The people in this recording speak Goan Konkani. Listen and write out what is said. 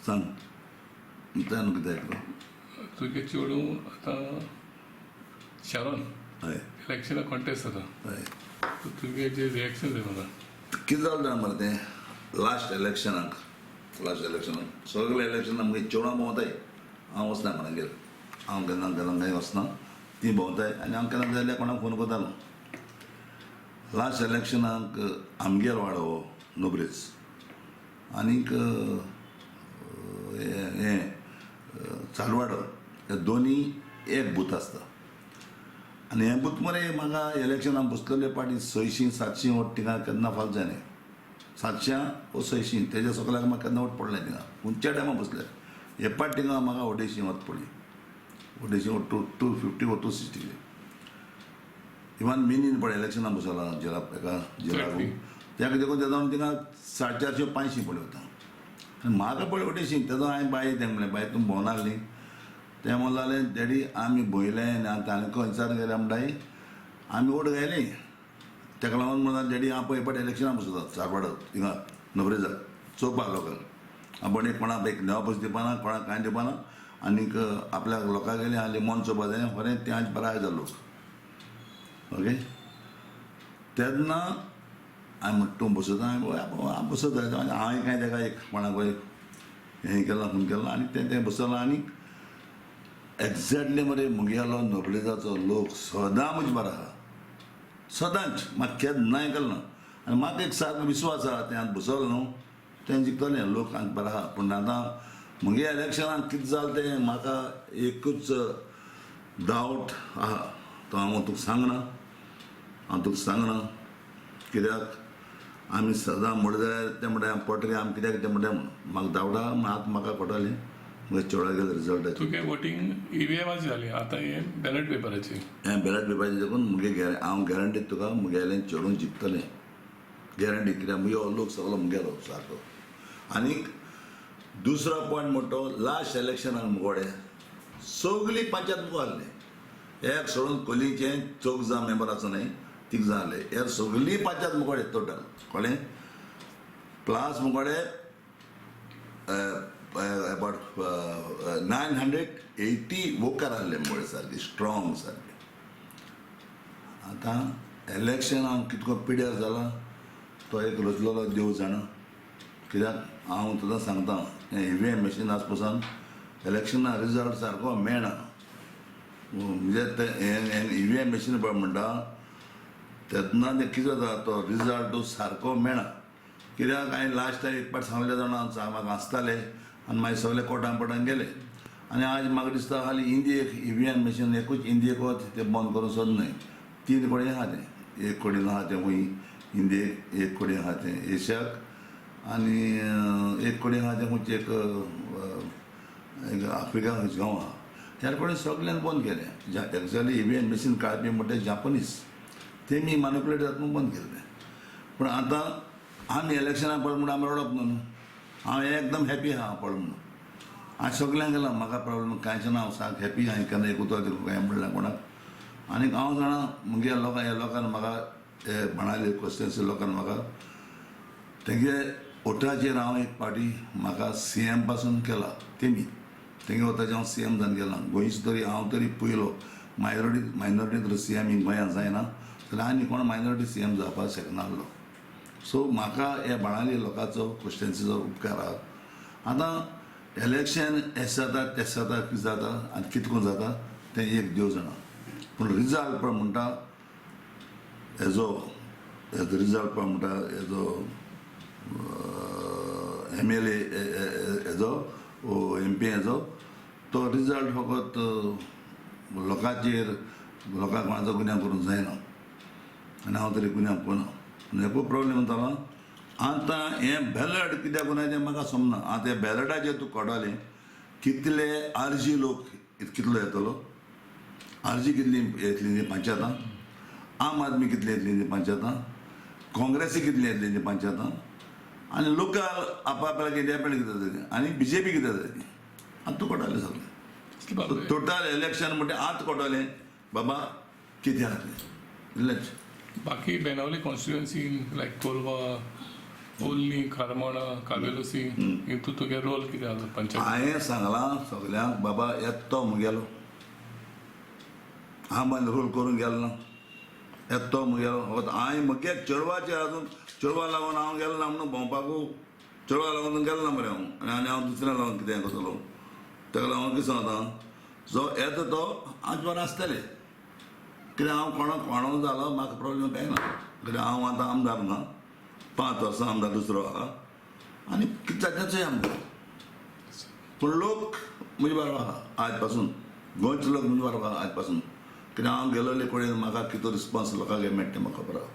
सांग तें कितें आयकलो. तुगे चेडूं आतां शारोन इलेक्शनाक कॉन्टेस्ट जाता. तुगे जे रिएक्शन जाय म्हाका. कितें जालें जाणा मरे, तें लास्ट इलेक्शनाक सगळे इलेक्शनाक मुगे चेडवां भोंवताय. हांव वचना कोणागेर, हांव केन्ना केन्ना खंय वचना. ती भोंवताय आनी हांव केन्ना जाल्यार कोणाक फोन करतालो. लास्ट इलेक्शनाक आमगेर वाडो हो नोब्रेज आनीक हें चालवाडो, हे दोनी एक बूथ आसता. आनी हें बूथ मरे म्हाका इलेक्शनाक बसलेले पाटी 600 700 वोट थिंगा केन्ना फाल जायना. 700 वो 600, तेज्या सकल्याक म्हाका केन्ना वोट पडले थिंगा खंयच्या टायमार बसले. हे पाट थिंगा म्हाका 250 वोट पडली, 250 वो 250 वो 260. इवन मिनीन पळय इलेक्शनाक बसला जिला एका जिला त्या देखून तेदोन थिंगा 450 500 पडले वता आनी म्हाका पळय 250. तेदो हांवें बाये तें म्हणलें, बाय, तुमी भोंवना आसली. तें म्हणलें जालें, डॅडी, आमी भोयले आनी आतां आनी खंयच्यान गेले म्हणटाय, आमी वोट घायली. तेका लागून म्हणटा, डॅडी, हांव पळय पाट इलेक्शनाक बसता चारवाडो थिंगा नबरेजाक चोवपाक लोकांक. आपूण एक कोणाक एक नेवा पयशे दिवपाना, कोणाक कांय दिवपाना आनीक आपल्याक लोकां गेले आनी मन चोवपा जाय खरें. तें आज बरो आयज लोक ओके. तेन्ना हांवें म्हणटा, तूं बसयता? हांवें बसयता. हांवें कांय तेका एक कोणाक हें केलां, खून केलां आनी तें तें बसयलां. आनी एग्जॅक्टली मरे मुगेलो नोबलेजाचो लोक सदां म्हजे बरो आहा, सदांच. म्हाका केन्नाय केलें ना आनी म्हाका एक सारको विस्वास आहा, तें आतां बसवलें न्हू, तें जिखतलें. लोक आतां बरो आहा. पूण आतां मुगे इलेक्शनाक कितें जालें तें म्हाका एकूच डावट आहा, तो हांव तुका सांगना. हांव तुका सांगना कित्याक आमी सदां म्हणलें जाल्यार तें म्हणटा पोटरी आमी कित्याक तें म्हणटा म्हणून म्हाका डावट आहा. आतां म्हाका कळटलें मुगे चेडवागेर रिजल्टाचेर. तुगे वोटींग ईव्हीएमाची जाली, आतां हे बॅलट पेपराची. हें बॅलट पेपराचें देखून मुगे हांव गॅरंटी तुका, मुगेलें चेडूं जिखतलें, गॅरंटी. कित्याक मुगे हो लोक सगलो मुगेलो सारको. आनीक दुसरो पॉयंट म्हणटा तो, लास्ट इलेक्शनाक मुगोडे सगली पंचायत मुगो आहले, एक सोडून कोलीचे चौग जाण मेंबर आसा न्हय, तीग जाण आहले. हे सगली पंचायत मुगोडे टोटल, कळ्ळें? प्लस मुगोडे अबाउट 980 वोकर आहले मुगोडे, सारके स्ट्रॉंग सारके. आतां इलेक्शन हांव कितको पिड्यार जाला तो एक रचलोलो देव जाणा. कित्याक हांव तुका सांगता, हें ईव्हीएम मशीन आस पसून इलेक्शना रिजल्ट सारको मेळना. म्हणजे ते हें ईव्हीएम मशीन पळय म्हणटा तेन्ना तें कितें जाता, तो रिजल्ट सारको मेळना. कित्याक हांवें लास्ट टायम एक पाट सांगलें जाणा, म्हाका हांसताले आनी मागीर सगळे कोर्टान पोटान गेले. आनी आज म्हाका दिसता खाली इंडियेक ईव्हीएम मशीन एकूच इंडियेक वच तें बंद करूंक सोद न्हय. तीन कडेन आहा तें, एक कडेन आहा तें खंय इंडियेक, एक कडेन आहा तें एशियाक आनी एक कडेन आहा तें खंयचें एक एक आफ्रिका खंयचें गांव आहा. त्या कडेन सगल्यांक बंद केलें. एक्चुअली ईव्हीएम मशीन काडपी म्हणटा ते जापनीज, तेमी मॅनिपुलेट जाता म्हणून बंद केल्लें. पूण आतां आमी इलेक्शनाक पळय म्हणून आमी रडप न्हू. हांव एकदम हॅपी आहा पळय म्हणून हांवें सगल्यांक गेलां. म्हाका प्रॉब्लम कांयच ना, हांव सारको हॅपी. हांवें केन्ना एक उतर कांय म्हणलें कोणाक. आनीक हांव जाणा मुगे लोकां, ह्या लोकांक म्हाका, हे बाणावले कॉन्स्टिट्युएन्सी लोकांक म्हाका तेंगे वोटाचेर हांव एक पाटी म्हाका सीएम पासून केला तेमी. तेंगे वोटाचेर हांव सीएम जावन गेला गोंयचो तरी. हांव तरी पयलो मायनॉरिटी तर सीएम इन गोंयांत जायना जाल्यार आनी कोण मायनॉरिटी सीएम जावपाक शकना आहलो. सो म्हाका ह्या बाणावली लोकांचो, कॉन्स्टिट्युएन्सीचो उपकार आहा. आतां इलेक्शन एश जाता, तेश जाता, कितें जाता आनी कितें करून जाता तें एक देव जाणा. पूण रिजल्ट पळय म्हणटा हेजो, हेजो रिजल्ट पळय म्हणटा हेजो एमएलए हेजो, एमपी हेजो, तो रिजल्ट फकत लोकांचेर, लोकांक कोणाचो गुन्यांव करूंक जायना आनी हांव तरी गुन्यांव करना. खूब प्रॉब्लेम जाता. आतां हें बॅलट कित्याक कोन्नाय तें म्हाका समजना. आतां हे बॅलटाचेर तुका कळटलें कितले आरजी लोक कितलो येतलो, आरजी कितली येतली ती पंचायतां, आम आदमी कितली येतली ती पंचायतां, काँग्रेसी कितली येतली ती पंचायतां आनी लोकल आपआपल्याक इंडिपेंडंट कितें जातली आनी बीजेपी कितें जातली, आतां तुका कळटलें सगळें. टोटल इलेक्शन म्हणटे आतां कळटलें बाबा कितें आहा तें, इतलेंच. बाकी बेनावली कॉन्स्टिट्युएन्सी लायक कोलवा, ओल्ली, करमणा, कावेलोसी हितून तुगे रोल कितें आसा पंचायत? हांवें सांगलां सगल्यांक, बाबा येता तो मुगेलो, हांव बांद रोल करूंक गेलो ना, येता तो मुगेलो. फकत हांवें म्हगे चेडवाचेर अजून चेडवा लागून हांव गेलो ना म्हणून भोंवपाकू, चेडवा लागून गेलो ना मरे हांव. आनी आनी हांव दुसऱ्या लागून कितें करतलो? ताका लागून कितें सांगता, जो येता तो आज बरें आसतलें. कित्याक हांव कोणाक कोणो जालो म्हाका प्रॉब्लेम कांय ना, कित्याक हांव आतां आमदार ना, 5 वर्सां आमदार दुसरो आहा आनी कितें जाता तें आमकां. पूण लोक म्हजे बरोबर आहा आज पासून, गोंयचे लोक म्हजे बरोबर आहा आज पासून, कित्याक हांव गेलोले कडेन म्हाका कितें रिस्पॉन्स लोकांक मेळटा तें म्हाका खबर आहा.